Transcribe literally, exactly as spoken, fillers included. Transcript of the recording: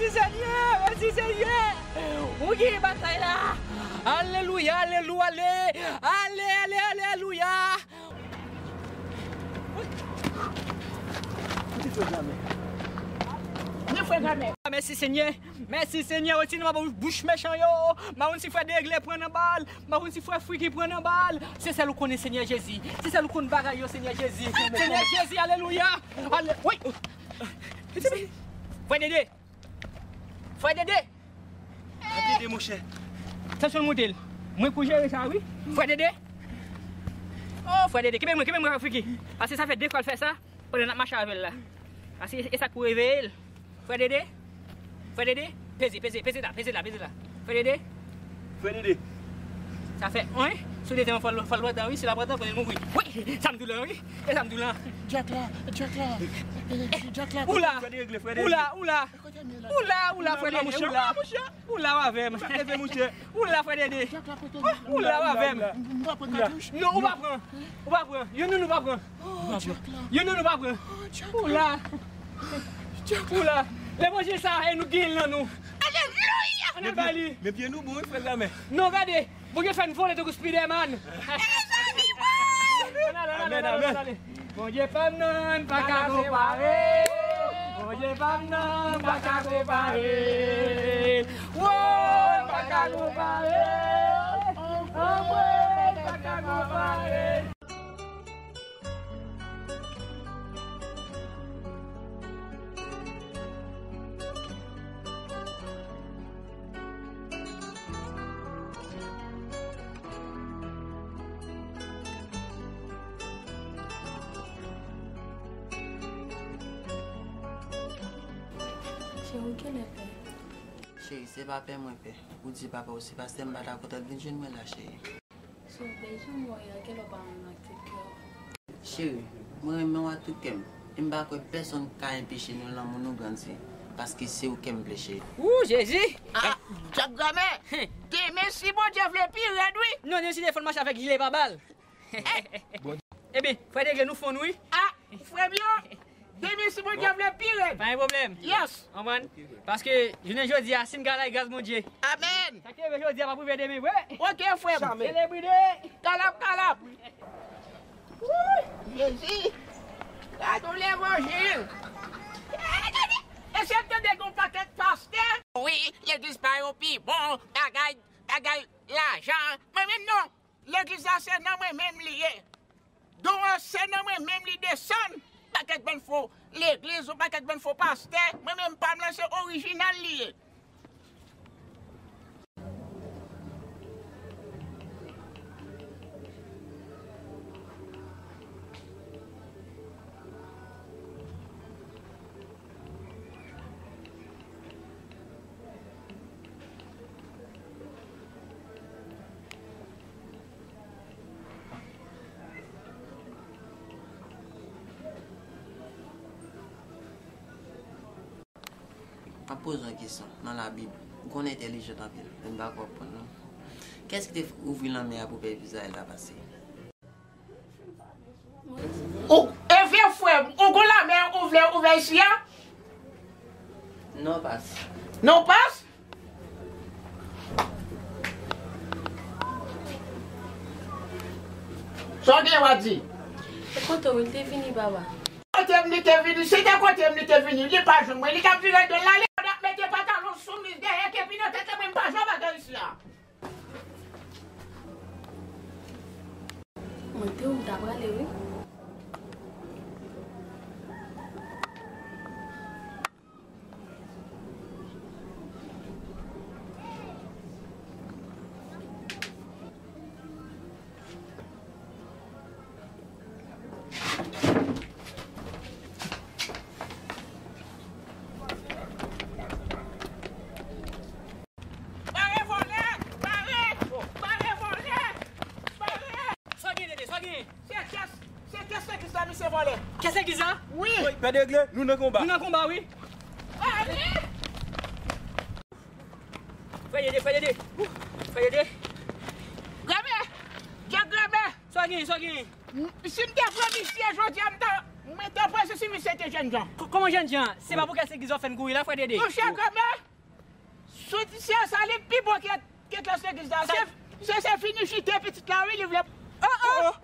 Mèsi, Senyè! Mèsi, Senyè! Ou genyen batay la! Alelouya, alelouya, ale! Ale, ale, alelouya! Kote frè Jamè? Kote frè Jamè? Mèsi, Senyè! Mèsi, Senyè! Retire nan bouch mechan yo! M pa konn si frè Deregle pran nan bal! M pa konn si frè Friki pran nan bal! Se sèl ou konnen, Senyè Jezi! Se sèl ou konn bagay yo, Senyè Jezi! Senyè Jezi, alelouya! Ale, wi! Frè Dede! Frè Dede! Frè Dede, monchè. Tansyon l monte l. Mwen pou jere sa, wi. Frè Dede! Oh, frè Dede, kenbe mwen, kenbe mwen, Friki. Paske sa fè de fwa l fè sa, pandan n ap mache avè l la. Paske e sa k pou reveye l. Frè Dede! Frè Dede! Peze, peze, peze la, peze la, peze la. Frè Dede! Frè Dede! Sa fè, wi. Si w desann, fò l, fò l pran tan, wi. Si l ap pran tan, konnen l mouri. Wi! Sa m di w la, wi. E sa m di w la. Dyak la, dyak la. E, e, dyak la. Ou la! Frè Dede, frè Dede. Ou la, ou la. Ou la, ou la, frè Dede, ou la. Ou la, w avè m. Ou la, frè Dede. Ou la, w avè m. Non, ou pa pran. Ou pa pran. Youn nan nou pa pran. Youn nan nou pa pran. Ou la. Ou la. Levanjil sa, e nou genyen l nan nou. Alelouya! Ann al ba li. Men pye nou bon, wi, frè Jamè. Non, gade. Bondye fè n vole tankou Spiderman. Ann ale, ann ale, ann ale, ann ale. Bondye pa m nan, n pa ka konpare. Bondye pa m nan, n pa ka konpare. Wo, n pa ka konpare. Anmwe, n pa ka konpare. Cheri, w genlè pè. Cheri, se pa pè mwen pè. Ou di papa w se pastè, m pa ta kontan l vin jwenn mwen la, cheri. Si w bezwen m wè w, genlè w pa renmen m ak tout kè w. Cheri, mwen renmen w ak tout kè m. E m pa kwè pèsonn ka enpeche nou lanmou nou grandi. Paske se ou ke m vle, cheri. Wou, Jezi! Ah, Dyak Granmè! Demen, si Bondye vle, pi rèd, wi! Non, demen, si Defoe mache avèk jile pa bal. Ebyen, frè Degle, nou fonn, wi. Ah, frè m yo! Demen, si Bondye vle, pi rèd. Pa gen pwoblèm. Yes. Konprann? Paske, jounen jodi a, si n ka lage gras Bondye. Amèn. Sa k te rive jodi a, p ap rive demen vre. Ok, frè m. Selebrite. Kalap, kalap. Wouy, Jezi. Gade yon levanjil. Èske n tande gen yon pakèt pastè? Wi, legliz pa yo pi bon. Bagay, bagay lajan. Mwen menm non. Legliz la se nan mwen menm li ye. Don an se nan mwen menm li desann. Pakèt bann fo legliz, yon pakèt bann fo pastè. Mwen menm pa m lan se orijinal li ye. M ap poze w yon kesyon nan Labib. Ou konn entèlijant anpil, men m pa kwè w konprann non. Kiyès ki te ouvri lanmè a pou pèp Izrayèl la pase? Ou, e vye frè m, ou gon lanmè ou vle ouvè isi a? Non, pas. Non, pas? Sa w gen w a di? E kote w, li te vini, papa? Kote m li te vini? Si te kote m li te vini, li pa jwenn mwen, li t ap vire do l ale, pandan ap mete pantalon sou mis dèyè, kenpi nan tèt li, mwen m pa jwe bagay isi a. Mwen te ou m ta prale wi. Bare vòlè! Bare! Bare vòlè! Bare! Sa w gen, Dede? Sa w gen? Se kès, se kès legliz la misye vòlè. Kès legliz la? Wi. Pè Degle, nou nan konba. Nou nan konba, wi. Bare! Frè Dede, frè Dede. Frè Dede. Granmè! Dyak Granmè! Sa w gen, sa w gen? Si m te pran misye jodi a, m ta, mwen te Apre se si misye te jènjan. Kòman jènjan? Se pa pou kès legliz w ap fè n kouri la, frè Dede? Monchè, kanmenm, sou ti sè sa, li pi bon ke, ke kès legliz la. Se, se, se fini chite pitit la, wi, li vle. Oh, oh!